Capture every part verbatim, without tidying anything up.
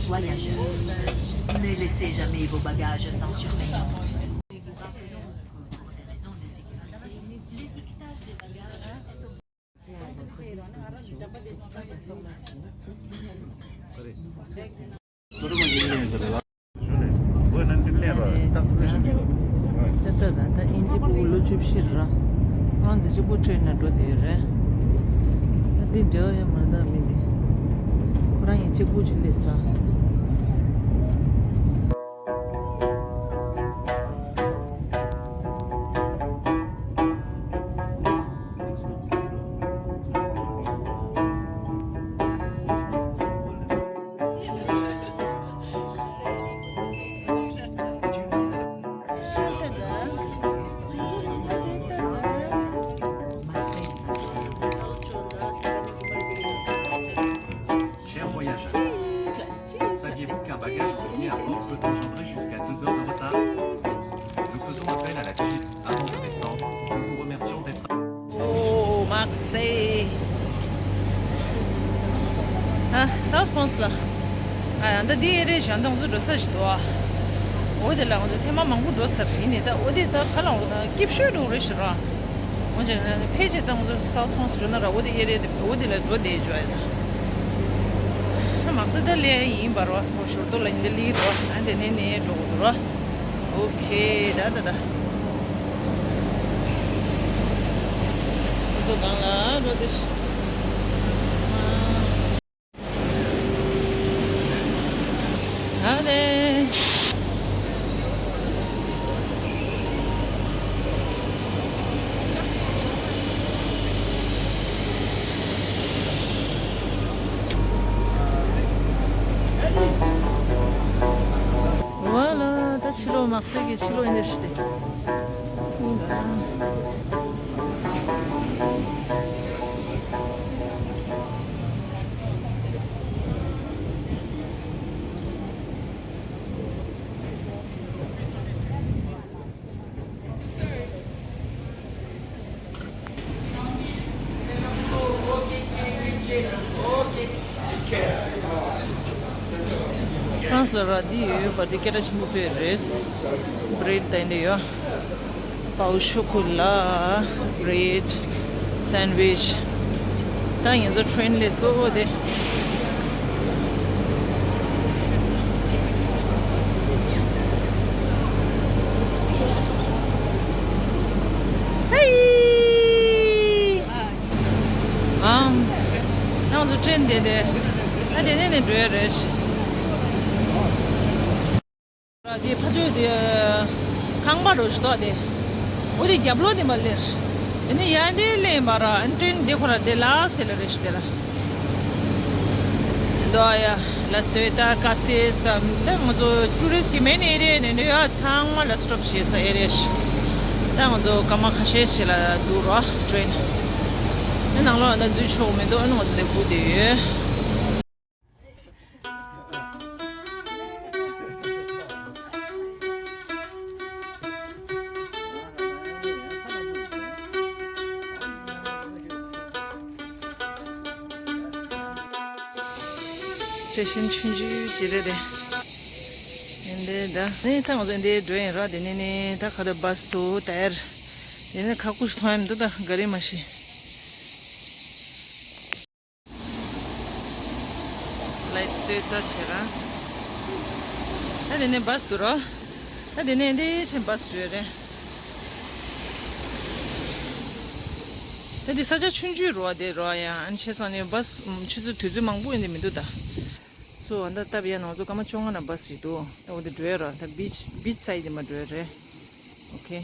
Voyageurs, ne laissez jamais vos bagages sans surveillance. Pour des raisons de sécurité, l'étiquetage des bagages est obligé. ད་ལྟ་ད་ལྟ་དབྱིན་ཇི་ཕྲུ་གུ་ལོ་བཅུ་བཞི་རེད། ཁོ་རང་ཚོ་གཅིག་པུ་ཊེན་ནང་འགྲོ་བསྡད་ཡོད་རེད། ད་འདི་འབྲེལ་བ་ཡོད་མ་རེད། ད་མི་འདི་ཁོ་རང་ཡིན་གཅིག་པུ་ཅིག་སླེབས་ས། Chers voyageurs, saviez-vous qu'un bagage consigné à bord peut engendrer jusqu'à deux heures de retard ? Nous faisons appel à la D G C avant de descendre. Nous vous remercions d'être. Oh, Marseille. ཨ། South France ལ། ཨ། ད་འདི་ཨེ་རེད། གཞན་དང་ཚོ་འགྲོ་ས་ཞིག་འདུག་ཨ། འོ་དེ་ལ་ང་ཚོ་ཐེངས་མ་མང་པོ་འགྲོ་ས་རེད་ནི། ད་འོ་དེ་ད་ག་ལ་འོ་ད་སྐྱིད་ཤོས་འགྲོ་རེད་ཤག་ར། འོ་ཅེ་ཕལ་ཆེར་ད་ང་ཚོ་South France འགྲོ་ན་ར་འོ་དེ་ཨེ་རེད། འོ་དེ་ལ་འགྲོ་བསྡད་འཇོག་ཡ་ད། མ་སེ་ད་ལས་ཡིན་པ་ར། འོ་ཞོར་དོ་ལ་ཡིན་ད་ལི་ར། ཨ་དེ་ནས་ནས་འགྲོ་དགོས་ར། ཨོ་ཁེ། ད་ད་ད། ཁོ་ཚོ་སྒང་ལ་འགྲོ་བསྡད་ཤག་ཨ་རེ། ཝ་ལ། ད་ཕྱི་ལོགས་མག་སེར་གྱི་ཕྱི་ལོགས་ཡིན་ནི་ཞིག་སྟེ། ཧྥ་རན་སི་ལ་ར་འདི་ཡོད་པ་འདི་སྐད་གྲགས་ཆེན་པོ་དཔེ་རེད། བྷི་རེད་དང་འདི་ཡོད། པའོ་ཤོ་ཀུ་ལ། བྷི་རེད། སན་ཝིཆ། ད་ང་ཚོ་ཊེན་སླེབས་སོང་སྟེ། ཧེ། ཨང་། ང་ཚོ་ཊེན་དེ་དེ། ད་དེ་ནས་ནས་འགྲོ་ཡ་རེད། དེ་ཕ་ཆོས་དེ་ཁང་པ་རུ་ཞིག་དོག་དེ། འོ་དེ་རྒྱབ་ལོགས་དེ་མ་སླེབས། དེ་ནས་ཡང་དེ་སླེབས་པ་ར། ཨན་ཊེན་དེ་ཁོ་ར་དེ་ལ་སྟེ་ལ་རེ་ཞིག་དེ་ལ། འདོ་ཡ་ལ་སོས་ད་ཀ་སེས་ད་དེ་ང་ཚོ་ཊུ་རི་སི་གི་མེན་ཨེ་རི་ཡ་ནས་འདི་ཡ་ཚང་མ་ལ་སི་ཊོབ་བྱེད་ས་ཨེ་རི་ཡ་ཞིག་ད་ང་ཚོ་སྐར་མ་ཁ་ཤས་ཤིག་ལ་འདུག་རོ་ཊེན། དེ་ནང་ལོགས་ད་འཛུལ་ཆོག་མི་འདུག་ཨ་ནི་ང་ཚོ་དེ་སྒུག་བསྡད་ཡོད། སི་ཊེ་ཤན་ཆུང་ཆུང་ཅིག་རེད་དེ། ཨེ་འདྲས་ད། ཨེ་ད་ང་ཚོ་ཨེ་འདྲས་འགྲོ་ཡིན་ར། དེ་ནས་ནས་ད་ག་རེ་བྷ་སི་འདུག་ད་ཡར། དེ་ནས་ཁག་པོ་ཞིག་མཐོང་ཡ་མི་འདུག་ད་ག་རེ་མ་ཤེས། ལའི་སོས་ད་བྱེད་ར། ད་དེ་ནས་བྷ་སི་འདུག་ར། ད་དེ་ནས་འདི་ཕྱིན་བྷ་སི་འགྲོ་ཡ་རེད། ད་འདི་ས་ཆ་ཆུང་ཆུང་རོ་དེ་རོ་ཡ། ཨ་ནི་བྱས་ཙང་ནས་བྷ་སི་ཆུ་ཚོད་དུས་ཚོད་མང་པོ་ཡིན་དེ་མི་འདུག་ད། སོ་ཨ་ད་སྟབས་ཡ་ནང་ཚོ་སྐར་མ་བཅོ་ལྔ་ན་བྷ་སི་ཞིག་འདུག་ད་འོ་དེ་འགྲོ་ཡ་ར། ད་བྷི་ཆི་བྷི་ཆི་སའི་ཌི་དེ་མ་འགྲོ་ཡ་རེད། ཨོ་ཁེ།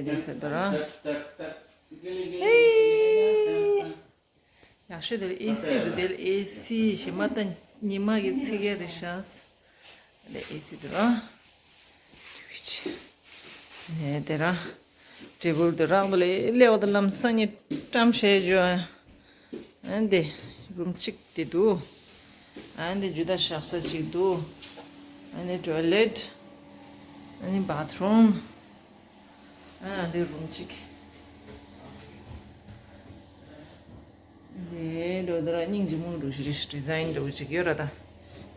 དེ་ཟེར་དོ་ར། ཡག་ཤོས་དེ་ལ་ཨེ་སི་འདུག་དེ་ལ་ཨེ་སི་ཞིག་མ་ལྟ་ཉི་མ་གི་ཚིག་ཡ་རེད་ཤག་དེ་ལ་ཨེ་སི་འདུག་ར། ནས་དེ་ར། ཊེ་བལ་དེ་རང་དུ་ལས་སླེབས་པ་དང་ལམ་སང་ཉིན་བཀྲམ་བྱས་འཇོ། ཨ་འདི་རུམ་གཅིག་དེ་འདུག་ཨ་འདི་ཇུ་ད་བཞག་ས་གཅིག་འདུག་ཨ་འདི་ཊོའི་ལེཊ། ཨ་འདི་བཱཐ་རུམ། ཨ་འདི་རུམ་གཅིག་འདི་འགྲོ་དུས་ར་སྙིང་རྗེ་མོ་འདྲ་ཞིག་རེད། ཌི་ཛའིན་འདྲ་བོ་ཅིག་ཡོད་ར་ད།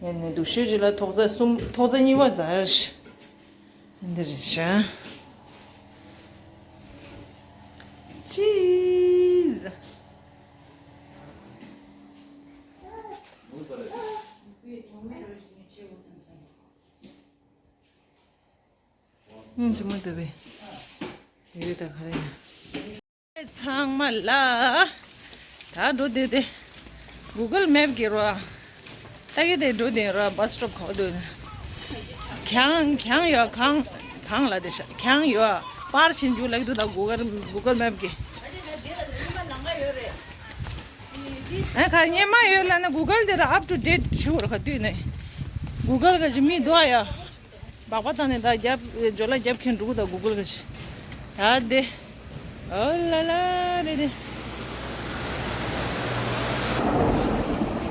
ངས་ནི་འདུག་ཤོས་ཅིག་ལ་ཐོག་རྩེག་གསུམ་ཐོག་རྩེག་གཉིས་པ་ཛར་ཤི། འདི་རེད་ཤག་ཅིས། སྙིང་རྗེ་མོ་འདུག་པས། ཡོད་ད་ག་རེ་ཡིན། ཚང་མ་ལ། ད་འགྲོ་དེ་དེ། གུ་གལ་མེབ་གི་རོ། ད་གི་དེ་འགྲོ་དེ་རོ་བཱས་སི་ཊོབ་ག་འདུག་ཁྱང་ཁྱང་ཡོད་ཁང་། ཁང་ལ་དེ་ཤ་ཁྱང་ཡོད། པར་ཕྱིན་རྒྱུ་ལ་གི་འདུག་ད་གུ་གལ་གུ་གལ་མེབ་གི། ཨ་ཁ་ཉེ་མ་ཡོད་ལ་ན་གུ་གལ་དེ་ར་ཨབ་ཊུ་ཌེཊ་ཆུ་བར་ཁ་དུས་ནས། གུ་གལ་ག་ཅི་མི་འདུག་ཡ། སྦག་པ་བཏང་ནས་ད་རྒྱབ་ཇོ་ལ་རྒྱབ་ཁྱེར་འགྲོ་གི་ད་གུ་གལ་ག་ཅི། ད་དེ། ཨོ་ལ་ལ་རེ་རེ།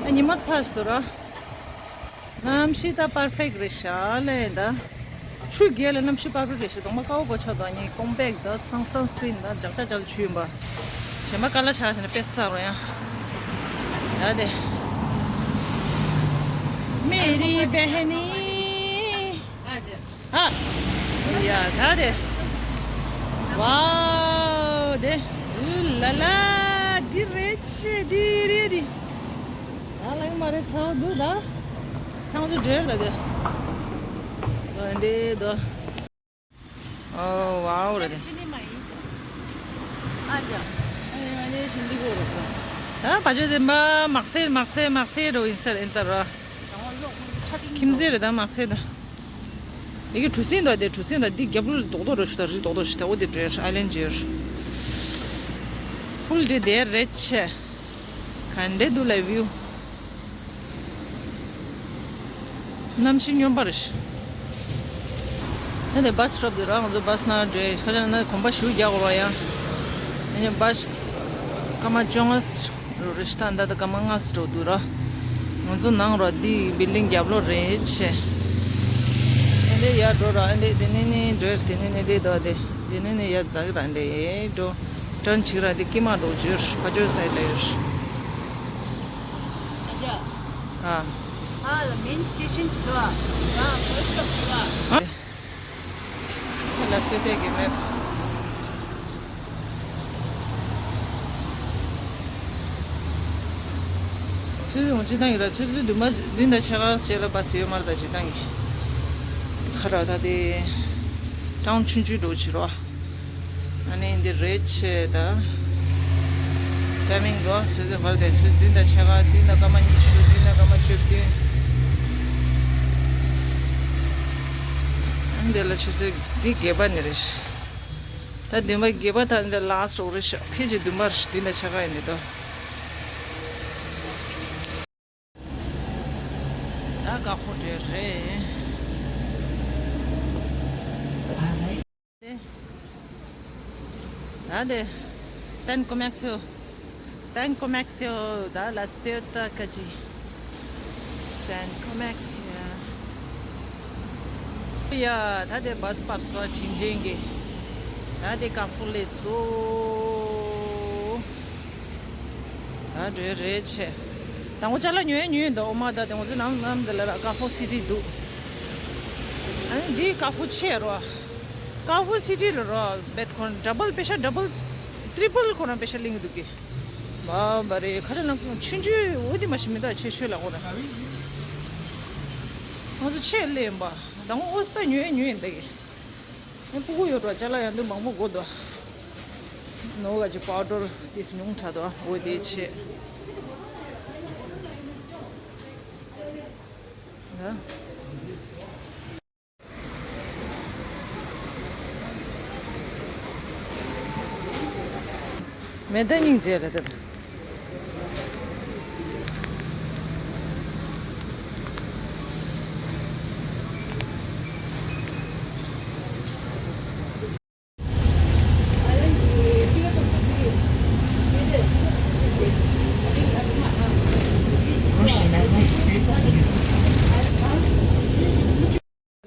ཨ་ཉི་མ་ཚ་ཞིག་འདུག་ར། གནམ་གཤིས་ད་པར་ཕེག་རེད་ཤག་ལས་ད། ཆུ་རྒྱལ་ལ་གནམ་གཤིས་པར་ཕེག་རེད་ཤག་གདོང་པ་དཀར་པོ་པོ་ཆགས་འདུག་ཨ་ནི་ཀོམ་པེག་ད་ཚང་སན་སི་ཀྲིན་ད་ཇག་ཇག་ཇག་ཆུ་ཡིན་པ། གཞན་པ་དཀར་ལ་ཆགས་ཤག་ན་དཔེ་བསགས་རོགས་ཡ། ད་དེ། མེ་རི་བེ་ཧ་ནི། ཨ། ཡ་ད་དེ། ཝའོ་དེ། ཨུ་ལ་ལ། འདི་རེད་ཆེ་འདི་རེད་འདི། ད་ལ་ཡིན་མ་རེད་ཚ་བ་འདུག་ད། ཁྱང་ཚོ་འདྲེར་ད་དེ། འདི་འདི་འདི། ཨོ་ཝའོ་རེད་དེ། ད་བ་ཇོ་དེ་མ་མག་སེ་མག་སེ་མག་སེ་འགྲོ་ཡིན་ཟེར་ཨིན་ད་ར། ཁྱིམ་མཚེས་རེད་ད་མག་སེ་ད། ཡི་གེ་གྲུ་གཟིངས་དང་དེ་གྲུ་གཟིངས་དང་འདི་རྒྱབ་ལོགས་རྡོག་རྡོག་རེད་ཤག་ད་རི་རྡོག་རྡོག་ཞིག་ད་འོ་དེ་འདྲ་ཨའི་ལན་ཅིག་ཡོད། ཕུལ་དེ་དེ་རེད་ཆེ། ག་འདྲ་འདུག་ལ་བིའུ། གནམ་གཤིས་སྨྱོན་པ་རེད་ཤག་ད་དེ་བཱས་སི་ཊོབ་དེ་ར་ང་ཚོ་བཱས་ནང་འགྲོ་ཁ་ཆག་ན་གོམ་པ་ཞུ་རྒྱག་དགོས་ར་ཡ། ཨ་ནི་བཱས་སྐར་མ་བཅོ་ལྔ། རེད་ཤག་ད་ད་སྐར་མ་ལྔ་ཙམ་འགྲོ་འདུག་ར། ང་ཚོ་ནང་ར་འདི་བིལ་ཌིང་རྒྱབ་ལོགས་རེད་ཆེ། ཨ་འདྲས་ཡར་འགྲོ་ར་ཨ་འདྲས་དེ་ནས་ནི་འགྲོ་དེ་ནས་ནི་འདི་དོ་དེ་དེ་ནས་ནི་ཡར་འཛེགས་ར་འདྲས་འགྲོ། ཊརན་བྱེད་ར་འདི་ཀི་མ་འགྲོ་འཇུར་ཕ་ཇོ་སའིཌ་ལ་ཡོད། ཨ། ཨ་ལ་མེན་སི་ཊེ་ཤན་ཟེར་བ། ཨ་བོ་ཤོབ་ཟེར་བ། ཨ། ཁྱེད་ལ་གསོལ་འདེབས་ཀྱི་མེད། ཆུ་ཚོད་ངོ་སྤྲོད་བཏང་ཡོད་ལ་ཆུ་ཚོད་བདུན་པ་བདུན་དང་ཕྱེད་ཀ་ཞིག་ལ་བཱས་ཡོད་མ་རེད་ད་ཅིག་བཏང་གི། ཁ་ར་ད་དེ། ཊའུན་ཆུང་ཆུང་འགྲོ་བྱེད་རོགས། ཨ་ནི་འདི་རེད་ཆེ་ད། ཊའི་མིང་གོ་ཆུ་ཚོད་བར་དེ་ཆུ་བདུན་དང་ཕྱེད་ཀ་བདུན་དང་སྐར་མ་ཉི་ཤུ་བདུན་དང་སྐར་མ་བཅུ་བདུན། ཨ་འདི་ལ་ཆུ་ཚོད་འདི་བརྒྱད་པ་ནི་རེད། ད་བདུན་པ་བརྒྱད་པ་ད་འདི་ལ་སི་ཊི་འོ་རེད་ཤག་ཕལ་ཆེར་བདུན་པ་རེད་བདུན་དང་ཕྱེད་ཀ་ཡིན་འདི་དོ། ད་དཀར་པོ་འདྲ་རེད། ད་དེ། སན་ཀོ་མེག་སིའོ། སན་ཀོ་མེག་སིའོ། ད་ལ་སོ་ད་ཀ་ཅི། སན་ཀོ་མེག་སིའོ། ཡ། ད་དེ་བཱས་བབས་སོང་དྲིན་ཅན་གྱི། ད་དེ་དཀར་པོ་སླེབས་སོང་། ད་འགྲོ་རེད་ཆེ། དང་པོ་ཅ་ལག་ཉོས་ཉོས་འདུག་ཨོ་མ་ད་དེ་ང་ཚོ་ནམ་ནམ་དེ་ལ་ར་དཀར་པོ་སི་ཊི་འདུག་ཨ་ནི་འདི་དཀར་པོ་ཆེ་རོ། དཀར་པོ་སི་ཊི་ལ་རོ་བེད་ཁོ་ན་ཌ་བལ་པེ་ཤ་ཌ་བལ་ཏྲི་པལ་ཁོ་ན་པེ་ཤ་ལིང་འདུག་གི། མ་འབའ་རེ་ཁ་ཆ་ན་ཆུང་ཆུང་འོ་དེ་མ་ཤི་མི་ད་ཆེ་ཤོས་ལ་ཁོ་ན། ང་ཚོ་ཆེ་ལེ་ཡིན་པ། དང་པོ་ཨོ་སི་ད་ཉོས་ཉོས་ཡིན་ད་གི། ཨེ་སྤུ་གུ་ཡོད་འགྲོ་ཅ་ལག་ཡང་འདི་མང་པོ་དགོས་འདུག་ནོ་ག་ཅིག་པའུ་ཌར་ཏིས་ཉུང་དྲགས་འདུག་འོ་དེ་ཆེ། ཡ། མེ་མདའ་སྙིང་རྗེ་རེད་དེ།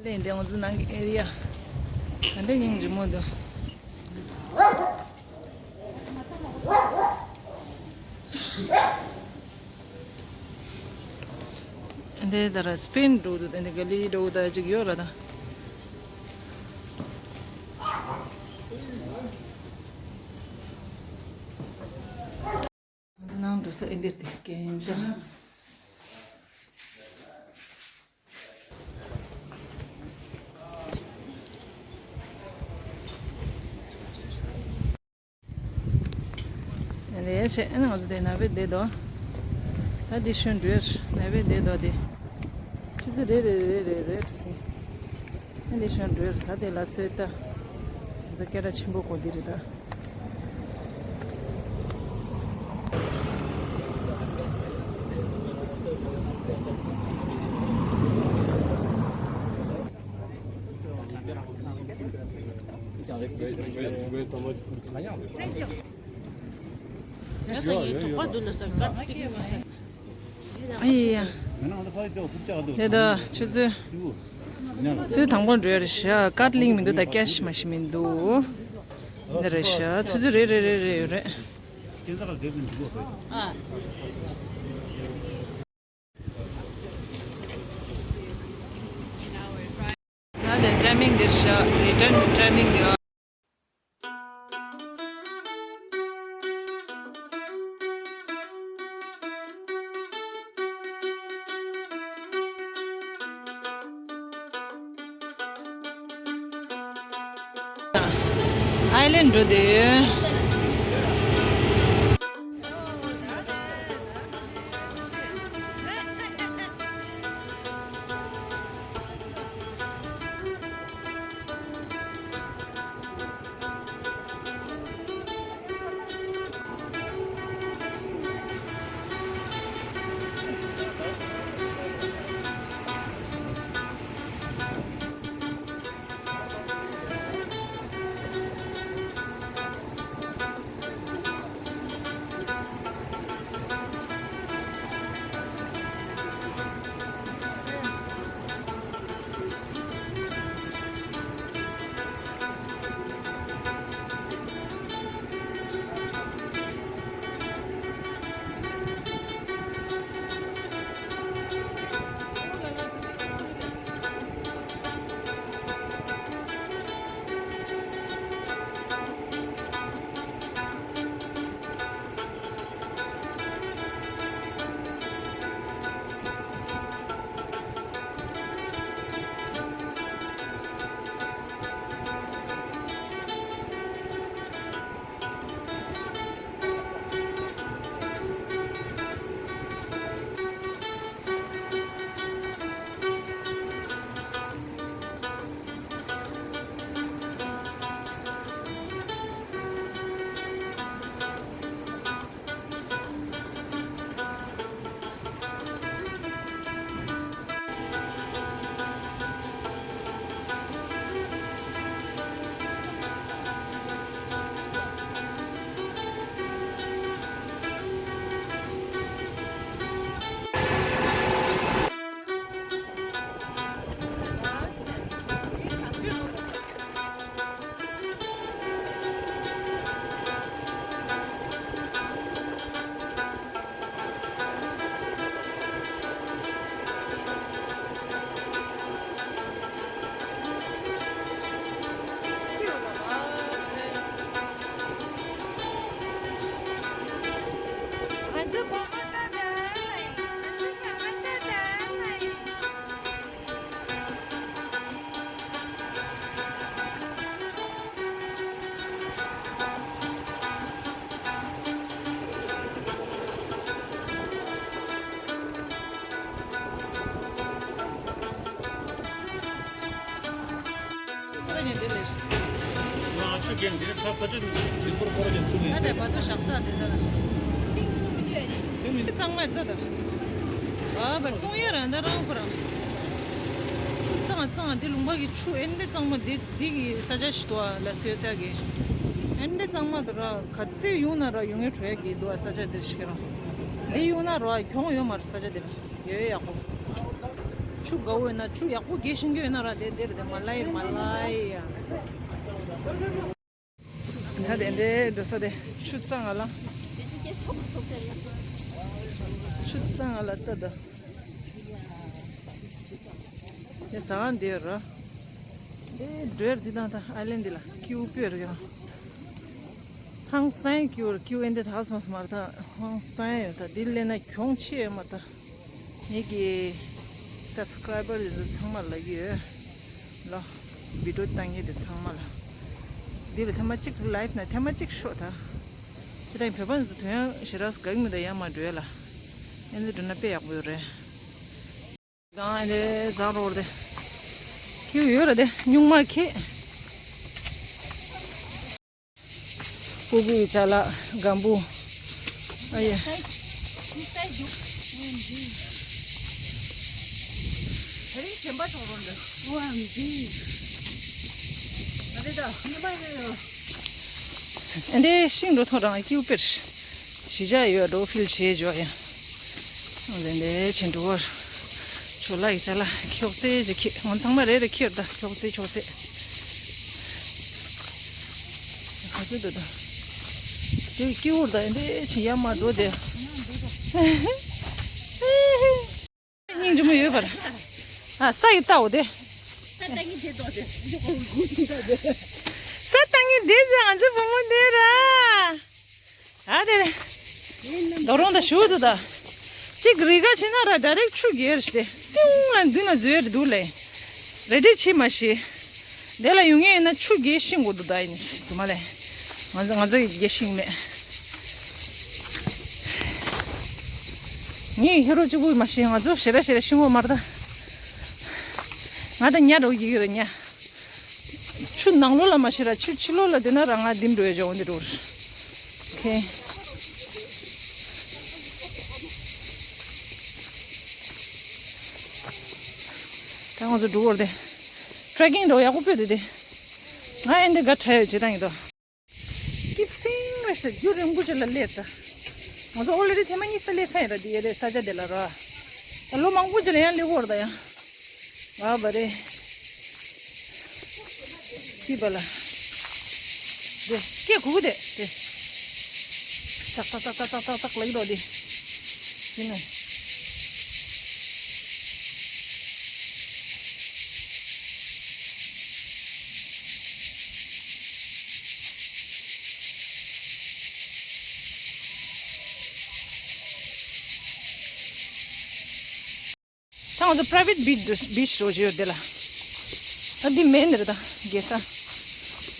ལན་དེ་ང་ཚོ་ནང་གི་ཨེ་རི་ཡ། ད་འདྲ་སྙིང་རྗེ་མོ་འདུག་འདི་ལྟར་སྤེན་འགྲོ་འདུག་འདི་ག་ལི་འགྲོ་ད་ཅིག་ཡོད་ར་ད། ང་ཚོ་ནང་འགྲོ་ས་ཨེ་འདིར་དེ་གན་ཅང་། ལས་བྱེད་ཨ་ནི་ང་ཚོ་དེ་ན་བེ་དེ་དོ། ད་དེ་ཤོན་འགྲོས་ན་བེ་དེ་དོ་དེ། ཆུ་ཚོད་རེ་རེ་རེ་རེ་རེ་གྲུ་སིང་། ཨ་དེ་ཤོན་འགྲོས་ད་དེ་ལ་སོད་ད། ང་ཚོ་སྐད་གྲགས་ཆེན་པོ་གོ་དེ་རེད་ད། ཨེ་ཡ། དེ་ད་ཆུ་ཚོད། ཆུ་ཚོད་དང་པོ་འགྲོ་ཡ་རེད་ཤག་ཀར་ལིང་མི་འདུག་ད་ཀེ་ཤི་མ་ཤི་མི་འདུག་འདི་རེད་ཤག་ཆུ་ཚོད་རེ་རེ་རེ་རེ་ཡོད་རེད། ད་དེ་ཊའི་མིང་འདིར་བཞག་རི་ཊན་ཊའི་མིང་འདི། ཨའི་ལན་འགྲོ་དེ། འདིར་ཁ་ཁ་ཆུ་འདི་ཚོ་གི་པོར་པོར་ཅན་ཚུལ་ད་དེ་བ་དུ་ཞག་ས་དེ་ད་ད། གཙང་མ་ད་ད། ཨ་བ་ཀོང་ཡ་ར་འདྲ་རང་ཁོ་རང་། ཆུ་གཙང་གཙང་དེ་ལུང་པ་གི་ཆུ་ཨེ་འདྲ་གཙང་མ་དེ་དེ་གི་ས་ཆ་ཞིག་ཏུ་ལ་སོས་ད་གི། ཨེ་འདྲ་གཙང་མ་དུ་ར་ག་ཚོད་ཡོང་ན་ར་ཡོང་ངེ་བྲོ་ཡ་གི་འདུག་ས་ཆ་དེར་ཤི་རང་། དེ་ཡོང་ན་ར་གྱོང་ཡོད་མ་རེད་ས་ཆ་དེར། ཡོད་ཡག་པོ། ཆུ་དགའ་བོ་ཡོད་ན་ཆུ་ཡག་པོ་རྒྱས་ཤིང་གི་ཡོད་ན་ར་དེ་དེར་དེ་མ་ལ་ཡི་མ་ལ་ཡི་ཡ། ད་དེ་འདྲའི་འགྲོ་ས་དེ་ཆུ་གཙང་ང་ལ། ཆུ་གཙང་ང་ལ་ལྟ་ད། དེ་ཟ་ཁང་དེ་ར། དེ་འགྲོས་འདི་དང་ད་ཨའི་ལན་འདི་ལ་ཀིའུ་སྤོས་ར་ཡང་། ཧང་སང་ཀིའུ་ར་ཀིའུ་ཨེ་འདི་ད་སོང་སོང་མ་ར་ད་ཧང་སང་ཡོད་ད་འདི་ལས་ན་གྱོང་ཆེ་ཡོད་མ་ད། ངེད་ཀྱི་སབ་སི་ཀ་རའི་བར་དེ་ཚོ་ཚང་མ་ལ་ཡོད། ལ། བི་ཌིའོ་བཏང་མཁན་དེ་ཚང་མ་ལ། འདི་ལ་ཐེངས་མ་གཅིག་ལའིབ་ན་ཐེངས་མ་གཅིག་ཤོག་ད། ཅི་ལྟར་བོད་པ་ཚོ་དོན་ཡང་ཞེ་དྲག་དགའ་གི་མི་འདུག་ཡར་མར་འགྲོ་ཡ་ལ། ཨེ་འདི་འགྲོ་ན་དཔེ་ཡག་པོ་ཡོད་རེད། གང་ཨེ་འདི་ཛ་རོ་རེད། ཁྱེར་ཡོད་རེད་དེ་སྨྱུག་མ་ཁྱེར། སྤུ་གུའི་ཅ་ལག་སྒམ་པོ། ཨ་ཡ། ཨ་འདི་ཤིང་འགྲོ་ཐོག་རང་ཀིའུ་པེར། གཞིས་ཆགས་ཡོད་འགྲོ་ཕིལ་བྱེད་འཇོག་ཡ། ཨ་འདི་འདི་ཆེན་འགྲོ་བར། ཇོ་ལགས་ཀྱི་ཅ་ལག་ཁྱོག་ཙེ་ཅིག་ཁྱེར། ང་ཚང་མ་རེ་རེ་ཁྱེར་ད་ཁྱོག་ཙེ་ཁྱོག་ཙེ། ག་ཚོད་འདུག་ད། དེ་སྐྱིད་པོ་ད་འདི་ཆེ་ཡར་མར་འགྲོ་དེ། སྙིང་རྗེ་མོ་ཡོད་པར། ཨ་ས་ཡི་ལྟ་འོ་དེ། ས་ལྟ་ངན་དེ་ཏོ་དེ། ས་ལྟ་ངན་དེ་ཟེར་ང་ཚོའི་བུ་མོ་དེ་ར། ཨ་དེ། རྡོ་རོང་ད་ཞུ་འདུག་ད། གཅིག་རི་ག་ཕྱིན་ན་ར་ཌའི་རེག་ཆུ་གེར་ཞིག་སྟེ་སིང་ལ་འདི་ན་བཟོས་རེད་འདུག་ལེ། རེ་ཌི་ཆི་མ་ཤི། དེ་ལ་ཡོང་ངེས་ཡིན་ན་ཆུ་གེ་ཤིང་དགོས་འདུག་ད་ཡིན་རྫུན་མ་ལེ། ང་ཚོ་ང་ཚོ་གེ་ཤིང་མེད། ངས་ཧེ་རོ་གཅིག་པུ་མ་ཤི་ང་ཚོ་ཞེ་ར་ཞེ་ར་ཤིང་འོ་མར་ད། ང་ད་ཉ་རོ་གི་ཡོད་ར་ཉ། ཆུ་ནང་ལོགས་ལ་མ་ཤི་ར་ཆུ་ཕྱི་ལོགས་ལ་དེ་ན་ར་ང་དིམ་འགྲོ་ཡ་འཇོག་འདི་འགྲོ། ཨོ་ཁེ། ད་ང་ཚོ་འགྲོ་བར་དེ། ཊྲེ་ཀིང་འགྲོ་ཡག་པོ་སྤོས་དེ་དེ། ང་ཨེ་འདི་ག་ཁྲ་ཡོད་བྱེད་སྟངས་ཡིན་ཏོ། སྐྱིད་སིང་རེ་ཞིག་རྒྱུ་རིང་པོ་ཅིག་ལ་སླེབས་ད། ང་ཚོ་ཨོ་ལེ་རི་ཐེངས་མ་གཉིས་ས་སླེབས་ཚར་ཡིན་ར་འདི་ཡེ་རེ་ས་ཆ་དེ་ལ་ར། ད་ལོ་མང་པོ་ཅིག་ལ་ཡང་སླེབས་ཀྱི་ཡོད་རེད་ད་ཡང་། ཨ་བ་རེ། སྐྱིད་པ་ལ། དེ་སྐད་གུ་གུ་དེ་དེ། ཙག་ཙག་ཙག་ཙག་ཙག་ཙག་ལ་ཡི་རོ་དེ། ཡིན་ནོ། ད་ང་ཚོ་པ་རའི་ཝེ་ཊི་བི་ཆི་འགྲོ་བྱེད་ཡོད་དེ་ལ། ད་འདི་མེན་རེད་ད་རྒྱལ་ས།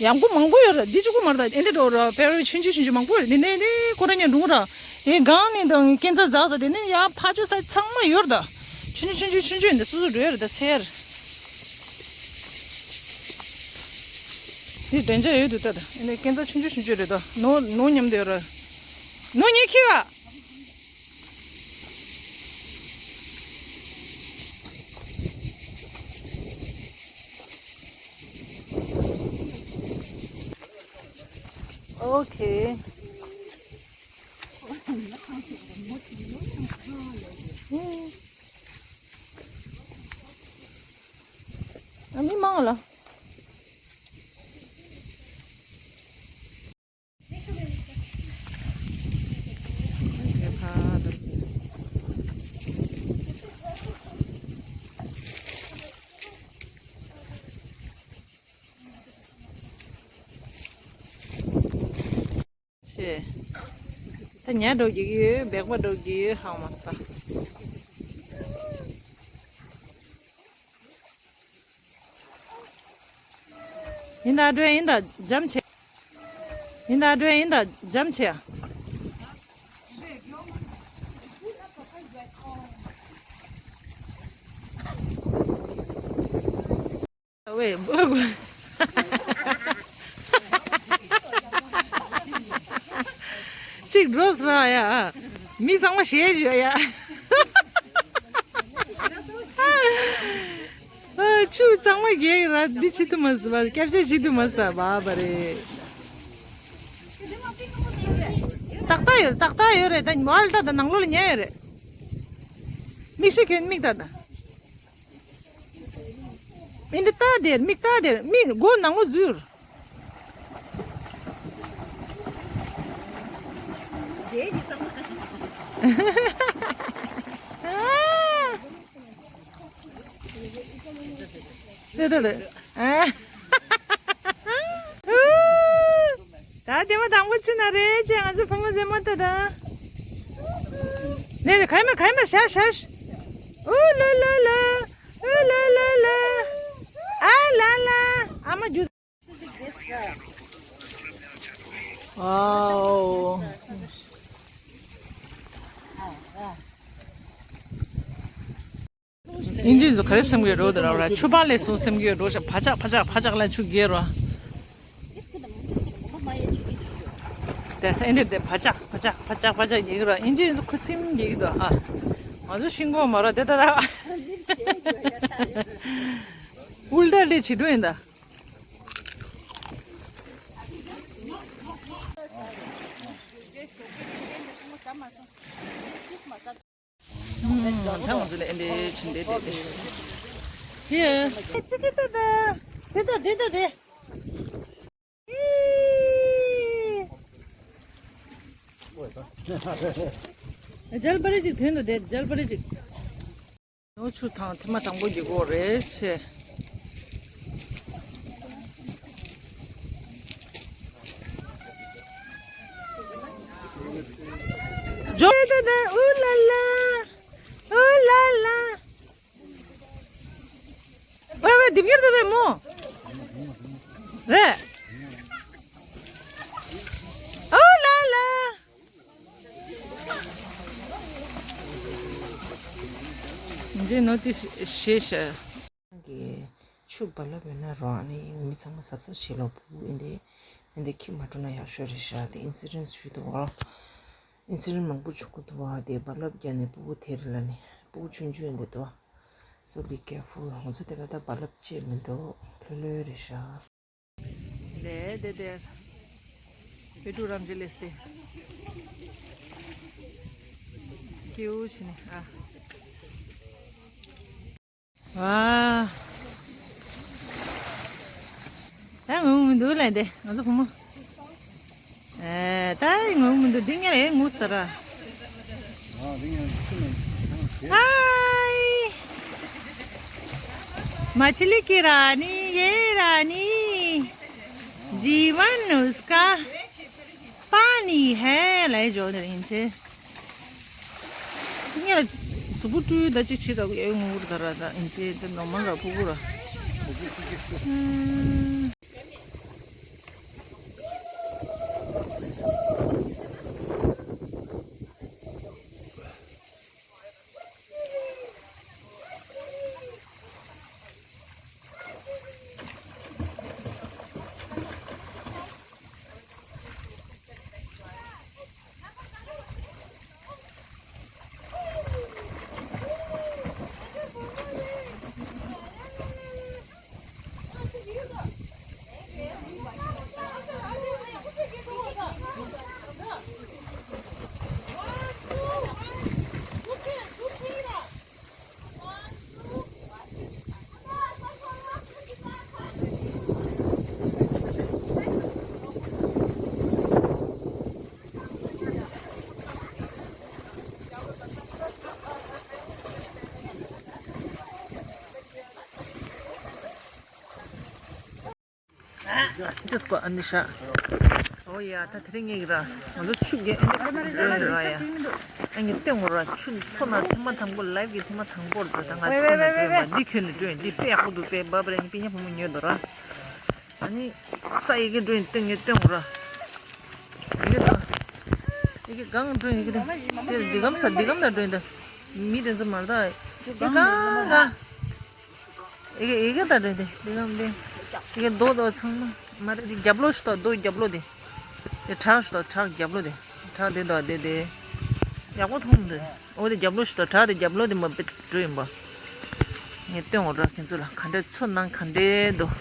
ཡང་སྒོ་མང་པོ་ཡོད་རེད་འདི་གཅིག་པུ་མ་རེད་ད་ཨེ་འདྲ་འགྲོ་ར་པ་རའི་ཝེ་ཊི་ཆུང་ཆུང་ཆུང་ཆུང་མང་པོ་ཡོད་རེད་འདི་ནས་འདི་ཁོ་ར་ཉ་འགྲོ་ར། ཨེ་གང་ནས་དང་སྐས་འཛེག་འཛེག་ས་དེ་ནས་ཡ་ཕ་ཆོས་ས་ཚང་མ་ཡོད་རེད་ད། ཆུང་ཆུང་ཆུང་ཆུང་ཆུང་ཆུང་འདི་སོ་སོ་འགྲོ་ཡོད་རེད་ད་ཚེར། འདི་དྲན་འཇགས་ཡོད་འདུག་ད་ད་ཨེ་འདྲ་སྐས་འཛེག་ཆུང་ཆུང་ཆུང་ཆུང་རེད་ད་ནོ་ནོ་མཉམ་དུ་ཡོད་ར། ནོ་ཉེ་ཁི་བ། ཨོ་ཁེ། ཨ་མི་མང་ལ། ཤེས། ད་ཉལ་འགྲོ་གི་ཡོད་སྦེག་པ་འགྲོ་གི་ཡོད་ཧང་མ་སྟ། ཡིན་ད་འགྲོ་ཡིན་ད་འཇམ་ཆེ། ཡིན་ད་འགྲོ་ཡིན་ད་འཇམ་ཆེ། ཝེ། འགྲོ་ས་ཡ། མི་ཚང་མ་ཞེད་བྱོས་ཡ། ཨ། ཆུ་གཙང་མ་རྒྱག་ར་འདི་བྱེད་ཐུབ་མ་སོང་བ། སྐྱབས་བཅོལ་བྱེད་ཐུབ་མ་སོང་བ་བ་རེད། ཏག་ཏག་ཡོད་རེད། ཏག་ཏག་ཡོད་རེད། ད་མ་ལ་ད་ད་ནང་ལོགས་ལ་ཉལ་ཡོད་རེད། མིག་ཤེལ་གྱོན། མིག་ལྟ་ད། ཨེ་འདི་ལྟ་དེར། མིག་ལྟ་དེར། མིག་སྒོ་ནང་ལོགས་འཛུལ། ཨ། ལེ་ལེ་ལེ། ཨ། ད་དེ་མ་དང་པོ་ཆུ་ན་རེད་ཅེས་ང་ཚོ་བུ་མོ་མཛེས་མ་ལྟ་ད། ལེ་ལེ། ག་ཡི་མ་ག་ཡི་མ། ཤ་ཤ་ཤ། ཨུ་ལ་ལ་ལ། ཨུ་ལ་ལ་ལ། ཨ་ལ་ལ། ཨ་མ་རྒྱུ། ཨའོ། ཨིན་ཇི་ཚོ་ག་རེ་སེམས་ཀྱི་རོ་དེ་ར་ར་ཆུ་པ་ལས་སོང་སེམས་ཀྱི་རོ་ཞག་ཕ་ཅག་ཕ་ཅག་ཕ་ཅག་ལ་ཆུ་རྒྱས་རོ། དེ་ཨེ་འདྲ་དེ་ཕ་ཅག་ཕ་ཅག་ཕ་ཅག་ཕ་ཅག་རྒྱས་ཀྱི་རོ། ཨིན་ཇི་ཚོ་ཁུ་སིམ་རྒྱས་ཀྱི་འདུག་ཨ། ང་ཚོ་ཤིང་གོང་མ་རོ་དེ་ད་ར། ཨུལ་ཏ་ལས་བྱེད་འགྲོ་ཡིན་ད། ད་ང་ཚོ་ལ་ཨེ་འདྲའི་བྱིན་འདྲའི་བསྡད་དེ། ཡེ། ཅི་གི་ད་ད། དེ་ད་དེ་ད་དེ། ཨི། རྒྱལ་པ་རེ་ཅིག་ཐོན་འདུག་དེ། རྒྱལ་པ་རེ་ཅིག། ནོ་ཆུ་ཐང་ཐེངས་མ་དང་པོ་གི་སྒོ་རེད་ཆེ། ཇོ་ད་ད། ཨུ་ལ་ལ། ཨུ་ལ་ལ། ཝེ་ཝེ། དེབ་སྐྱེར་དེ་བས་མོ། རེད། ཨུ་ལ་ལ། འདི་ནོ་ཏི་ཤེ་ཤ། གི་ཆུ་རྦ་རླབས་ཡོད་ན་རོ། ཨ་ནི་མི་ཚང་མ་གཟབ་གཟབ་བྱེད་ལོ། ཕྲུ་གུ་ཨིན་དེ་ཨིན་དེ་ཁྱི་མ་འགྲོ་ན་ཡག་ཤོས་རེད་ཤག་དེ་ཨིན་སི་ཌེན་ཊི་ཞུས་འདུག་བ། ཨིན་སི་ཌེན་ཊི་མང་པོ་བྱུང་གི་འདུག་བ། དེ་རྦ་རླབས་བརྒྱབ་ནས་ཕྲུ་གུ་དེ་རེད་ལ་ནི་ཕྲུ་གུ་ཆུང་ཆུང་ཨིན་དེ་འདུག་བ། So be careful. ང་ཚོ་དེ་ག་ད་རྦ་རླབས་ཆེ་མི་འདུག་ལྷོད་ལྷོད་རེད་ཤག་དེ་དེ་དེ། བི་ཀྲུ་རམ་ཇི་ལེས་དེ། ཀེའུ་ཆི་ནི་ཨ། ཝ། ད་ངུ་མི་འདུག་ལ་དེ་ང་ཚོ་བུ་མོ། ཨེ། ད་ངུ་མི་འདུག་འདི་ངས་ངུ་ས་ར། ཧའི། མཆི་ལི་ཀི་ར་ནི་ཡེ་ར་ནི། ཇི་མན་ནུས་ཀ་པ་ནི་ཧེ་ལ་ཡེ་ཇོ་ནི་རིན་ཆེ། ངས་གཟུགས་པོ་བཀྲུས་ད་ཅིག་བྱེད་ད་གུ་ཡེ་ངུ་ར་ད་ར་ད་ཨིན་ཆེ་དེ་ནོར་མལ་ར་ཕུ་གུ་ར། ཅི་སྐོར་ཨ་ནི་ཤ། ཨོ་ཡ། ད་དེ་རིང་ངེད་ཀྱི་ར་ང་ཚོ་ཆུ་རྒྱལ་ཨེ་འདྲ་ཁོ་ན་རེ་འགྲོ་ཡིན་ར་ཡ། ཨ་ངས་སྟོན་དགོས་ར། ཆུ་མཚོ་ནང་ཐེངས་མ་དང་པོ། ལའིབ་ཀྱི་ཐེངས་མ་དང་པོ་རེད། ད་ང་མཚོ་ནང་འགྲོ་ཡིན་པ་འདི་ཁྱོད་ནས་འགྲོ་ཡིན། འདི་དཔེ་ཡག་པོ་འདུག་དཔེ་བབ་རེད། ངས་སྤུན་ཉེ་བུ་མོ་ཉོས་འདུག་ར། ཨ་ནི་ས་ཡི་གེ་འགྲོ་ཡིན་སྟོན། ངས་སྟོན་དགོས་ར། ཡི་གེ་དང་ཡི་གེ་གང་འགྲོ་ཡིན། ཡི་གེ་དང་དེ་འདི་གམ་ས་འདི་གམ་ད་འགྲོ་ཡིན། ད་མི་དེ་ཚོ་མ་ད་ཡི་གེ་གང་ག་ཡི་གེ་ཡི་གེ་ད་འགྲོ་ཡིན། དེ་འདི་གམ་དེ་ཡི་གེ་རྡོ་རྡོ་ཚང་མ་མ་རེད། དེ་རྒྱབ་ལོགས་ཤིག་ད། རྡོ་རྒྱབ་ལོགས་དེ། དེ་བྲག་ཤིག་ད། བྲག་རྒྱབ་ལོགས་དེ། བྲག་དེ་དང་དེ་དེ། ཡག་པོ་མཐོང་འདུག་འོ་དེ་རྒྱབ་ལོགས་ཤིག་དང་བྲག་དེ་རྒྱབ་ལོགས་དེ་མ་པེ་འགྲོ་ཡིན་པ། ངས་སྟོན་འོ་ར་ཁྱེད་ཚོ་ལ་ག་འདྲ་ཚོ་ནང་ག་འདྲ་འདུག་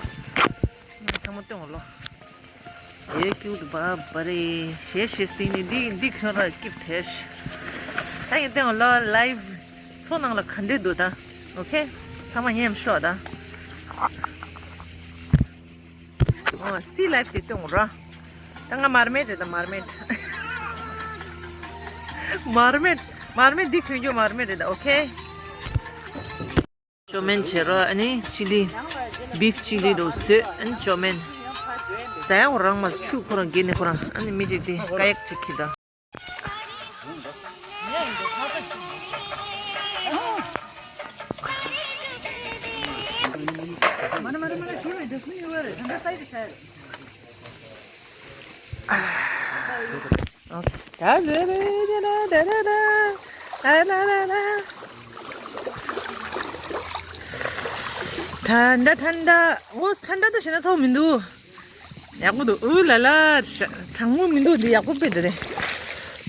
ངས་ཚང་མ་སྟོན་འོ་ལོ། ཨེ་ཀིའུ་ཏི་བ་བ་རེ། ཞེ་ཞེ་སྟེང་ནི་འདི་འདི་ཁྱོད་ར་སྐྱིད་དེ། ད་ངས་སྟོན་འོ་ལོ་ལའིབ་ཚོ་ནང་ལ་ག་འདྲ་འདུག་ད། ཨོ་ཁེ། ཚང་མ་ཉན་ཤོག་ད། ཨོ་སི་ལའིབ་དེ་སྟོན་ར། ད་ང་མར་མེད་རེད་ད་མར་མེད། མར་མེད། མར་མེད་འདི་གྱོན་རྒྱུ་མར་མེད་རེད་ད་ཨོ་ཁེ། ཅོ་མེན་བྱེད་རོགས། ཨ་ནི་ཅི་ལི། བིབ་ཅི་ལི་རོ་བཟོས། ཨ་ནི་ཅོ་མེན། ཟ་ཡང་རང་མ་ཆུ་ཁོ་རང་གིས་ནི་ཁོ་རང་། ཨ་ནི་མི་གཅིག་དེ་ཀ་ཡག་ཅིག་ཁྱེར་ད། ད་ད་ད་ད་ད་ད་ད། ད་ད་ད་ད། ད་ད་ད་ད། འོ་ད་ད་ད་བྱས་ན་ཚོགས་མི་འདུག་ཡག་པོ་འདུག་ཨུ་ལ་ལ། གྲང་མོ་མི་འདུག་འདི་ཡག་པོ་དཔེ་འདི་རེད།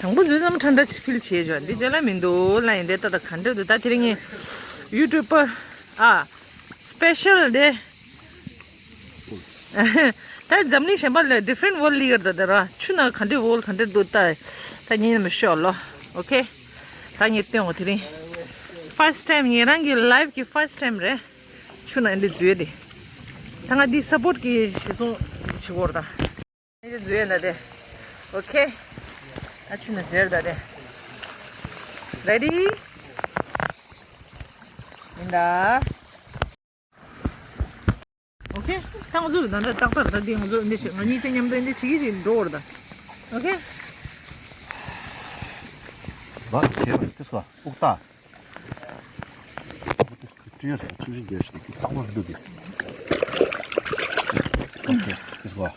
དང་པོ་འཛུལ་ཙམ་ཁྲ་འདྲ་ཕིལ་བྱེད་ཆོག་འདི་རྒྱ་ལ་མི་འདུག་ལ་ཡིན་དེ་ལྟ་ད་ག་འདྲ་འདུག་ད་དེ་རིང་ངས་ཡུ་ཊུབ་པར་ཨ་སི་པེ་ཤལ་དེ། ད་འཛམ་གླིང་གཞན་པ་ལས་ཌི་ཕ་རེན་ཊི་ཝོལ་ལི་ཡར་ད་ད་ར་ཆུ་ན་ག་འདྲ་ཝོལ་ག་འདྲ་འདུག་ད་ད་ཉིན་མི་ཤོག་ལོ། ཨོ་ཁེ། ད་ངས་སྟོན་འོ་དེ་རིང་ཕར་སི་ཊི་ཊེམ་ངེད་རང་གི་ལའིབ་གི་ཕར་སི་ཊི་ཊེམ་རེད། ཆུ་ན་འདི་འཛུལ་དེ། ད་ང་འདི་སབ་པོར་ཊི་གི་ཞེ་སོང་འདི་བྱེད་དགོས་རེད་ད། འདི་འཛུལ་ཡོད་ན་དེ། ཨོ་ཁེ། ཨ་ཆུ་ན་འཛུལ་ད་དེ། རེ་ཌི། ཡིན་ད། ཨོ་ཁེ། ད་ང་ཚོ་ལ་ད་ལྟ་ཏག་ཏག་ད་འདི་ང་ཚོ་འདི་བྱེད་ང་གཉིས་ཆ་མཉམ་དུ་འདི་བྱེད་ཀྱི་ཅིག་འགྲོ་བར་ད། ཨོ་ཁེ། བ་ཁེ་བ་ཏིས་གོ་ཨུག་ཏ། བུ་ཏིས་ཀི་ཏྲི་ཡར་ཆུ་བཞི་རྒྱས་ཤིག་གཙང་མ་འདུག་གི། ཨོ་ཁེ་ཏིས་གོ།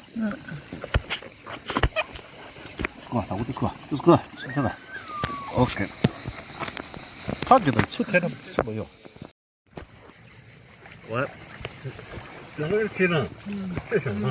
ཏིས་གོ་ད་བུ་ཏིས་གོ་ཏིས་གོ་ཤིག་ད། ཨོ་ཁེ། ཐག་གི་དང་ཚུ་ཐེ་ན་ཚུ་མ་ཡོང་། ཝ། ལ་ཁེ་ན། ཨེ་ཤ་ན།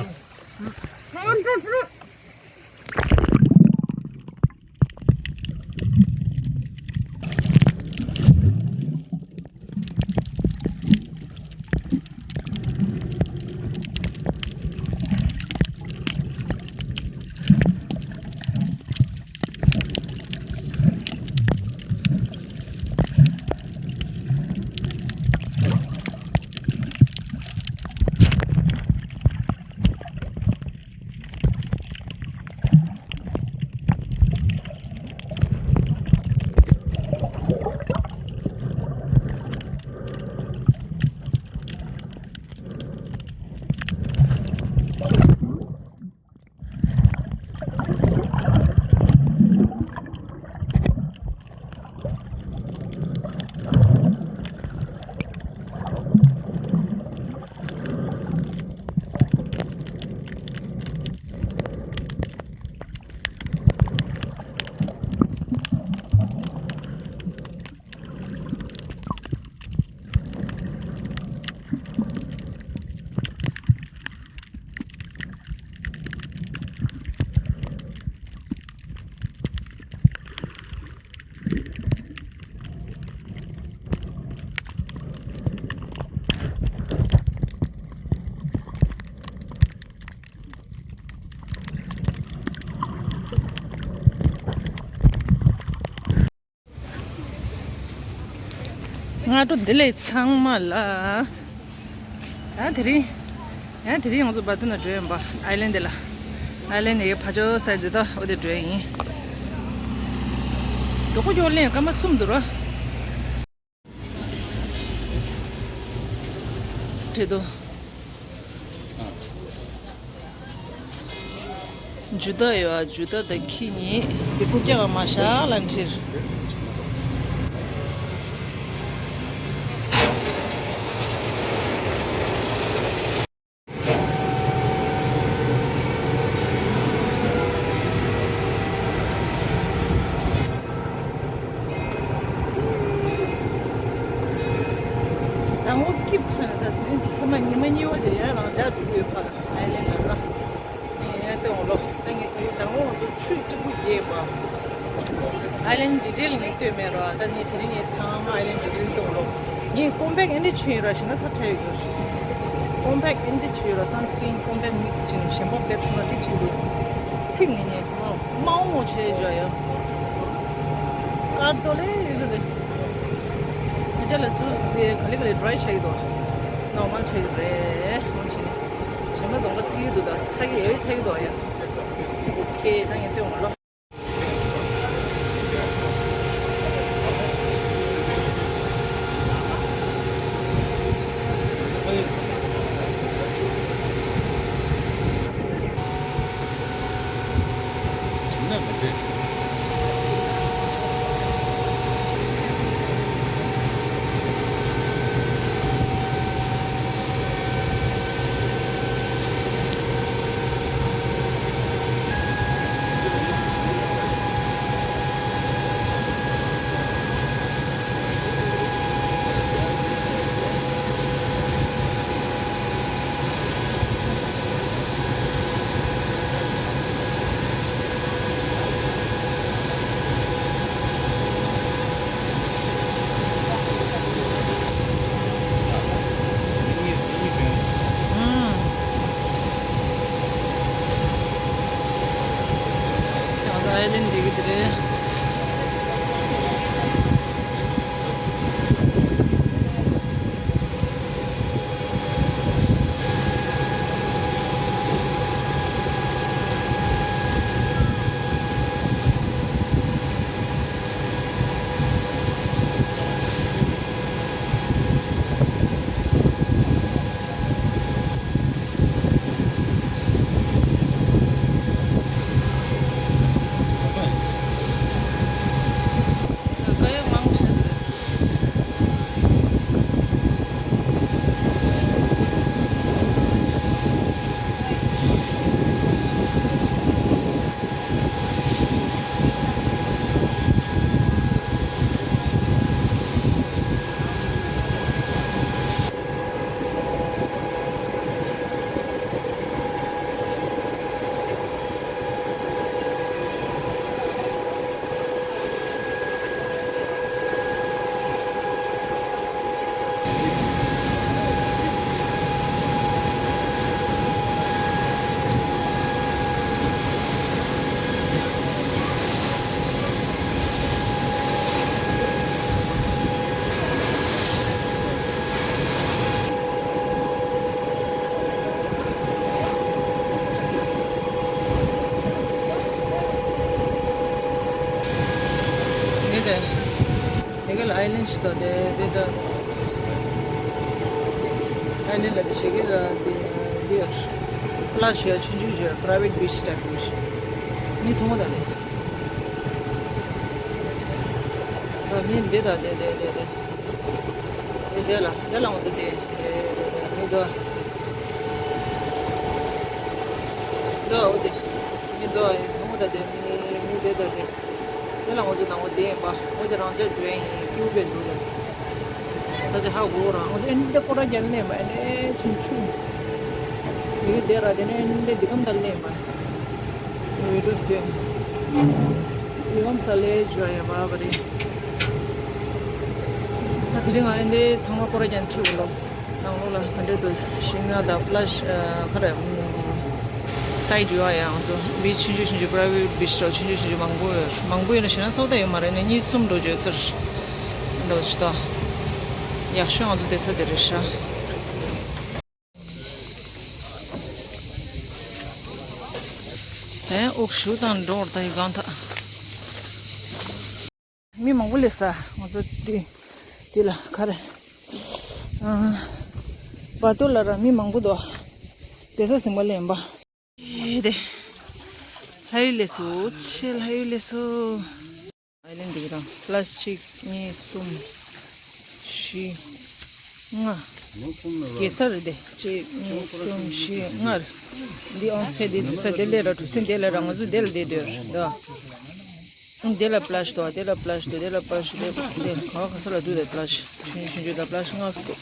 སྔ་དྲོ་བདེ་ལེགས་ཚང་མ་ལ། ཡང་དེ་རིང་། ཡང་དེ་རིང་ང་ཚོ་བ་དུ་ན་འགྲོ་ཡིན་པ་ཨའི་ལན་དེ་ལ། ཨའི་ལན་དེ་གི་ཕ་ཇོ་སར་དེ་དག་འོ་དེ་འགྲོ་ཡིན། དོ་ཁོ་ཀྱོ་ལེན་སྐར་མ་གསུམ་འདུག་ར། བྲེ་དོ། ཇུ་ཏ་ཡོད་ཨ། ཇུ་ཏ་དང་ཁྱི་གཉིས་འདི་ཀུ་ཀྱག་མ་ཤ་ལ་འཁྲིར། དང་པོ་སྐྱིབས་ཚོས་ནས་ད་དེ་རིང་ཐ་མ་ཉི་མ་གཉིས་པ་དེ་ཡང་རང་འཇགས་འགྲོ་གི་ཡོད་པ་ཨའི་ལན་ནང་ལ། ངས་ཡང་སྟོན་འོང་ལོ། ད་ངས་དེ་རིང་དང་པོ་ང་ཚོ་ཆུ་གཅིག་པུ་རྒྱས་པ། ཨའི་ལན་ཌི་ཊེལ་ངས་ལྟོས་མེད་ར། ད་ངས་དེ་རིང་ངས་ཚང་མ་ཨའི་ལན་ཌི་ཊེལ་ལྟོས་ལོ། ངས་ཀོམ་པེག་ཨེ་འདྲ་བྱུང་ཡོད་ར། ཞེ་ན་ཚ་ཁྲ་ཡོད་ར། ཀོམ་པེག་ཨེ་འདྲ་བྱུང་ཡོད་ར། སན་སི་ཀྲིན་ཀོམ་པེག་མིག་སི་བྱས་ནས་གཞན་པ་བེད་ཐུབ་ན་དེ་བྱེད་དགོས། ཚིག་ངས་ཉན་མ་མ་འོང་བྱས་བཞག་ཡ། དཀར་རྡོ་ལས་ཡོད་གི་རེད། ང་ཅག་ལ་ཚུར་དེ་ག་ལེ་ག་ལེ་ཌི་རའི་ཆགས་ཀྱི་འདུག་ནོར་མལ་ཆགས་ཀྱི་རེད། འོང་ཕྱིན་ནས་གཞན་པ་གདོང་པ་ཚིག་གི་འདུག་ད་ཚ་གི་ཡོད་ཚ་གི་འདུག་ཡ། ཨོ་ཁེ། ད་ངས་ལྟོས་འོང་ལོ། ཨ་ད་ཨའི་ལན་ཌི་གི་དེ་རེད། ངས་དེ། དེ་ག་ལ་ཨའི་ལན་ཞིག་དང་དེ་དེ་ད། ཨའི་ལན་ལ་དེ་ཞེ་གི་ལ་དེ་དེ་ཡོད། པ་ལ་ཞེ་ཆུང་ཆུང་ཞེ་པ་རའི་ཝེཊ་བིཆ་ཊའིཔ་ཞིག་ནི་མཐོང་བ་དང་དེ། ད་མི་འདི་དང་དེ་དེ་དེ་དེ། དེ་དེ་ལ་དེ་ལ་འོང་ཚེ་དེ་དེ་དེ་དེ་མི་དོ། དོ་འོ་དེ། མི་དོ་ཡིན་མཐོང་བ་དང་དེ་མི་མི་དེ་དང་དེ། དེ་ལ་ང་ཚོ་ནང་པ་དེ་ཡིན་པ། ཨོ་དེ་རང་ཅག་འགྲོ་ཡིན། ཀིའུ་པའི་འགྲོ་རེད། ས་ཆ་ཧ་གོ་རང་ང་ཚོ་ཨེ་འདི་སྐོར་ར་རྒྱལ་ནས་མ་ཨེ་ནས་ཆུང་ཆུང་། ཡི་གེ་དེ་ར་དེ་ནས་ཨེ་འདི་འདི་གམ་དར་ནས་མ། ཡི་གེ་དུ་སེ། ཡི་གམ་ས་ལེ་ཇུ་ཡ་བ་བ་རེད། ད་དེ་རིང་ང་ཨེ་འདི་ཚང་མ་སྐོར་ར་རྒྱལ་ཁྲིད་གོ་ལོ། ནང་ལོགས་ལ་ག་འདྲས་འདུག་ཤིང་ནགས་དང་པ་ལ་ཤ་ཁ་ར་སའི་ཌི་ཡོད་ཡང་ཚོ་བིཆ་ཆུང་ཆུང་ཆུང་ཆུང་པ་རའི་ཝེཊ་བིཆ་ར་ཆུང་ཆུང་ཆུང་ཆུང་མང་པོ་ཡོད། མང་པོ་ཡོད་ན་ཞེ་ན་ཚོགས་ད་ཡོད་མ་རེད་ནས་གཉིས་གསུམ་འགྲོ་བརྗོད་ཟེར་འདུག་ཅི་ད། ཡག་ཤོས་ང་ཚོ་བསྡད་ས་དེ་རེད་ཤག་དེ་འོག་ཞུ་དང་འགྲོ་བར་ད་ཡི་གང་ཐག་མི་མང་པོ་སླེབས་ས། ང་ཚོ་དེ་དེ་ལ་ག་རེ། ཨ། བར་དོ་ལ་ར་མི་མང་པོ་འདུག་དེ་ས་ཟིན་པ་ལེན་པ། ཨེ་དེ། ལྷ་ཡུལ་ལས་སོ། ཆེ་ལྷ་ཡུལ་ལས་སོ། ཨའི་ལན་འདི་གི་རང་པ་ལ་ཤ་གཅིག་གཉིས་གསུམ། བཞི། ལྔ། གེ་སར་རེད་དེ། གཅིག་གཉིས་གསུམ་བཞི་ལྔ་རེད། འདི་ཨོང་ཕེ་འདི་འཛུལ་ས་དེ་ལས་ར་གྲུ་གཟིངས་དེ་ལས་ར་ང་ཚོ་དེ་ལ་བསྡད་སྡོད་རེད་ད། དེ་ལ་པ་ལ་ཤ་དང་དེ་ལ་པ་ལ་ཤ་དང་དེ་ལ་པ་ལ་ཤ་དེ་དེ་ག་ག་ས་ལ་འདུག་དེ་པ་ལ་ཤ་ཆུང་ཆུང་ཆུང་ཆུང་དང་པ་ལ་ཤ་ལྔ་ཙམ་འདུག་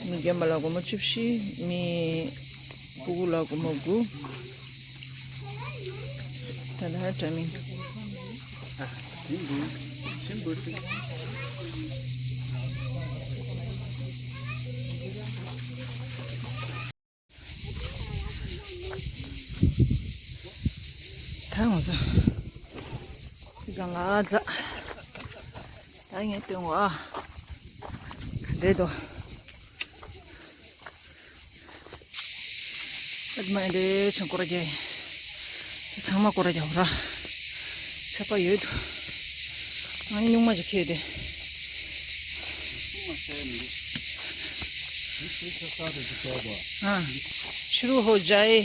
མི་རྒན་པ་ལ་སྒོར་མོ་བཅུ་བཞི། མི་སྤུ་གུ་ལ་སྒོར་མོ་དགུ། ལ་དྲ་མིན། ད་ང་ཚོ་གང་ལ་ཛ། ད་ངས་སྟོན་བ། ག་འདྲས་འདུག་ཨ་མ་འདྲས་ཆང་སྐོར་རྒྱག་ཚང་མ་སྐོར་རྒྱག་ར། ཚད་པ་ཡོད་དོ། ང་སྨྱུག་མ་ཅིག་ཁྱེར་ཏེ། ཨ། ཤུ་རུ་ཧོ་ཇའི།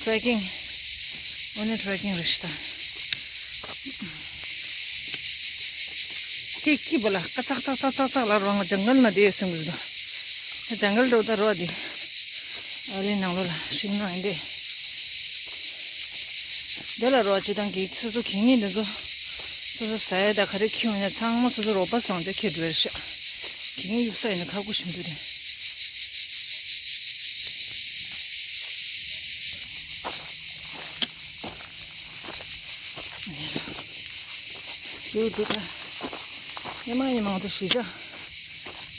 ཊྲེ་ཀིང་། ཨོ་ནི་ཊྲེ་ཀིང་རེད་ཤག་ད། ཀི་ཀི་བ་ལ་ཀ་ཚག་ཚག་ཚག་ཚག་ཚག་ལ་རོ། ང་ཇང་གལ་ན་དེ་སེམས་གི་འདུག་ཇང་གལ་འགྲོ་ད་རོ་དེ། ཨ་རི་ནང་ལོ་ལ་ཤིང་ནགས་ཡིན་ཏེ། དེ་ལ་རོ་སྤྱི་བཏང་གི་སོ་སོ་གི་ངེས་འདི་ཚོ། སོ་སོ་ཟ་ཡ་ད་ག་རེ་ཁྱེར་ཡོང་ཡ་ཚང་མ་སོ་སོ་རོགས་པ་སང་དེ་ཁྱེར་འགྲོ་ཡ་ཤག་གི་ངེས་ཡུག་ས་ཡིན་ན་ཁག་པོ་ཞིག་འདུག་དེ། ཡོད་འདུག་ད། ཉི་མ་ཉི་མ་ང་ཚོ་གཞིས་ཆགས་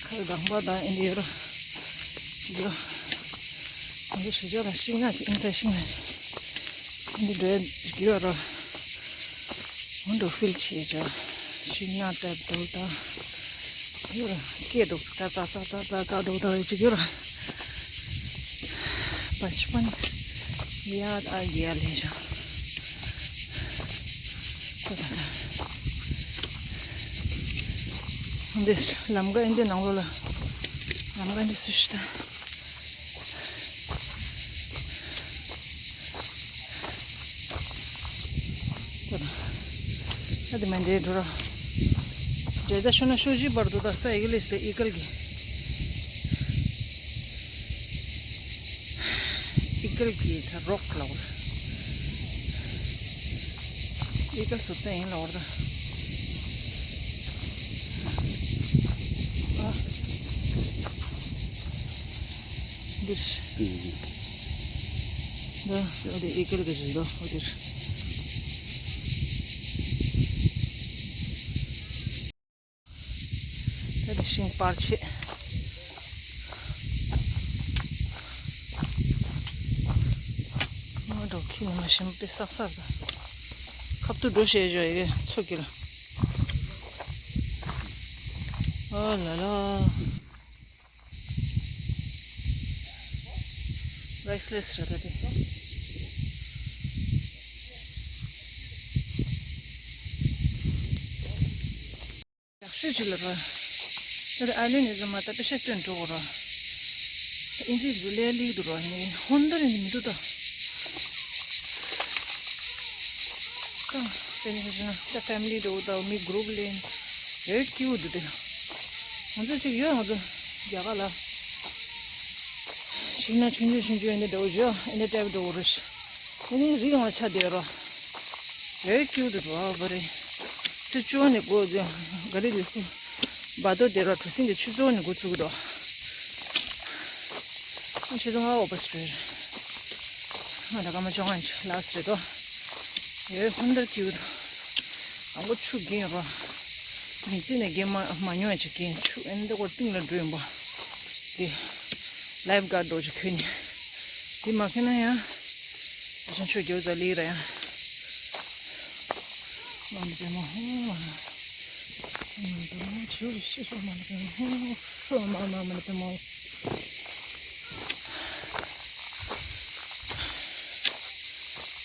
ཁ་སྒང་པ་དང་ཨིན་དྲ་ཡོད་ར། ཡོད། ང་ཚོ་གཞིས་ཆགས་ལ་ཤིང་ནགས་ཅིག་ཨིན་ས་ཤིང་ནགས་ཅིག་ཨིན་དྲ་འགྲོ་ཡ་ཡོད་ར། ཧོན་འགྲོ་ཕིལ་བྱེད་ཅོ། ཤིང་ནགས་ལྟ་འདུག་ད། ཡོད་ར་སྐད་འདུག་ཙ་ཙ་ཙ་ཙ་ཙ་ཙ་འདུག་ད་ཅིག་ཡོད་ར། बचपन याद आ गया ले जा। འདི་ལམ་ཀ་འདི་ནང་ལོགས་ལ། ལམ་ཀ་འདི་སུ་ཞིག་ད། ཨ་དེ་མ་འདྲེ་འགྲོ་ར། འདྲེ་ད་ཤོ་ན་ཤོ་ཇི་བར་དུ་ད་ས་ཨི་གལ་ལིས་ཏེ་ཨི་གལ་གི། ཨི་གལ་གི་ད་རོག་ལ་བར། ཨི་གལ་སུ་ཏན་ཡིན་ལ་བར་ད། ཨ། འདིར། ད་འོ་དེ་ཨི་གལ་གི་རེད་འདུག་འོ་དེར། ད་དེ་ཤིང་པར་ཆེ། ང་འགྲོ་ཁྱི་ནི་མ་ཤེས་པའི་བསགས་བསགས་ད། ཁབ་ཏུ་འགྲོ་ཤེས་བྱོས་ཡོད་ཚོད་ཀྱི་ལ། ཨ་ལ་ལ། Priceless རེད་ད་དེ། ཡག་ཤོས་ཅིག་ལ་ར། ད་དེ་ཨ་ལེ་ནི་ཟ་མ་ད་པེ་ཤ་སྟོན་འགྲོ་གོ་ར། ཨིན་ཇི་ཟུ་ལེ་ལི་དུ་ར་ནི་ཧོན་ད་རེ་ནི་མི་འདུག་ད། ད་དེ་ནི་ཧ་ཅང་ད་ཕེ་མི་ལི་འགྲོ་ད་མི་གུ་རུབ་ལེན་ཡོད་ཀྱི་འདུག་དེ། ང་ཚོ་ཅིག་ཡོད་ང་ཚོ་རྒྱ་གར་ལ། ཤིང་ནགས་ཆུང་ཆུང་ཆུང་ཆུང་ཨེ་འདྲ་འདྲ་བོ་ཡོད་ཨེ་འདྲ་འདྲ་བོ་འགྲོ་གོ་ར་ཤི། དེ་ནི་རི་ཡོང་ཆ་དེ་རོ། ཡོད་ཀྱི་འདུག་རོ་བ་རེད། ཚེ་བཅུ་བ་ནས་འགོ་འཛིན་ག་རེ་རེད་ཁུ། བ་དོ་དེ་རོ་གྲུ་སིང་གི་ཆུ་ཚོད་ནས་འགོ་ཚུགས་འདུག་ཨ་ཆུ་ཚོད་ལྔ་འོག་པ་ཞིག་རེད། ང་ད་སྐར་མ་བཅོ་ལྔ་ཅིག་ལགས་རེད་དོ། ཡོད་ཧོན་དར་ཀྱི་འདུག་ཨ་མགོ་ཆུ་རྒན་རོ། མི་ཚེ་ནས་རྒན་མ་མ་མྱོང་ཅིག་རྒན་ཆུ་ཨེ་འདི་སྐོར་གཏིང་ལ་འགྲོ་ཡིན་པ། དེ། ལའིབ་ག་རྡོ་ཅིག་ཁོལ་ནས། དེ་མ་ཁེལ་ན་ཡང་། ཨ་ཅང་ཆོས་རྒྱལ་ཙ་ལི་ར་ཡང་། མ་ནི་པེ་མ་ཧོ་མ། མ་ནི་པེ་མ་ཆུ་ཤི་ཤོ་མ་ནི་པེ་མ་ཧོ་ཤོ་མ་མ་མ་ནི་པེ་མ།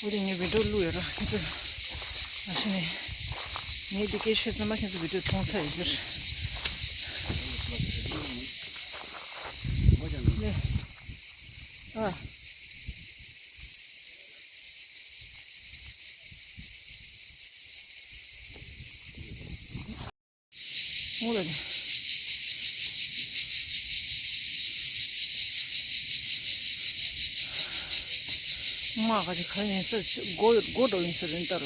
འོ་དེ་ངས་བི་ཌིའོ་བླུགས་ཡོད་ར་ཁྱེད་ཚོ། མ་གཞི་ནས། ངས་འདི་སྐད་ཤོད་ཙམ་མ་ཁྱེད་ཚོ་བི་ཌིའོ་མཐོང་ཚར་ཡོད་རྒྱུ་རེད། ཨ། སྔོན་ལ་དམག་ག་ཅིག་ག་ཡིན་ཟེར་སྒོ་སྒོ་འགྲོ་ཡིན་ཟེར་རིན་ལྟར།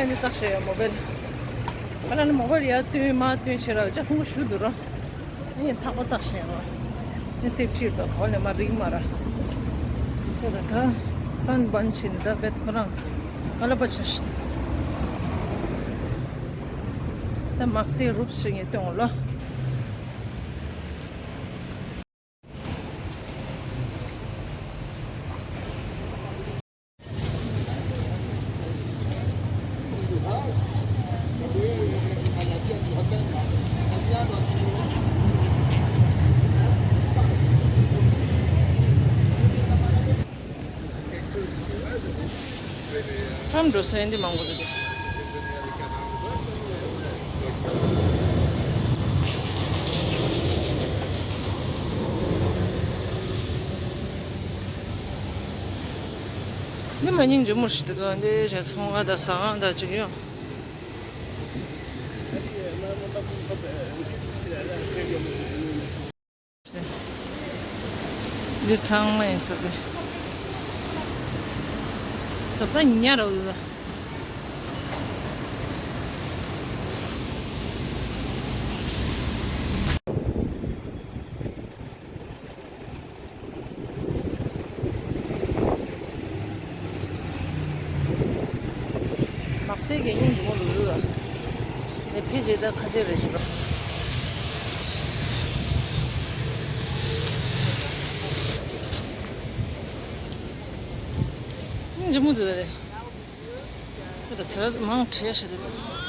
ཨ་ནི་བཏགས་བཞག་ཡོད་མོ་བེལ། ཨ་ལ་ནི་མོ་བེལ་ཡར་བཏོན་མར་བཏོན་བྱེད་ར་ལ་ཅག་སོང་གོ་ཞུ་འདུག་ར། ཨ་ནི་ཐག་པ་བཏགས་བཞག་ཡོད་ར། ཨ་ནི་སེབ་ཁྲིར་དོ་ག་བ་ལས་མ་རིག་མ་ར། དེ་ལ་ད་སན་བན་བྱེད་ནི་ད་བེད་ཁོ་རང་ཀ་ལ་པ་ཆ་ཤི། ད་མག་སེ་རུབ་ཤི་ངས་སྟོན་ལོ། མཚམས་འགྲོ་ས་ཡིན་འདི་མང་པོ་འདུག་འདི་མ་སྙིང་རྗེ་མོ་ཞིག་འདུག་འདི་བྱས་ཚོང་ཁང་དང་ཟ་ཁང་དང་ཅིག་ཡོད། འདི་ཚང་མ་ཡིན་ས་དེ། བཟོ་པ་ཉར་རོ། མག་སེ་གི་སྙིང་རྗེ་མོ་འདུག་ལ། ནས་ཕི་ཇི་ད་ཁ་ཆེ་རེ་ཞིག་སྙིང་རྗེ་མོ་འདུག་ལ། ཁོ་ད་ཚེ་རབས་མང་བྲེལ་ཞིག་འདུག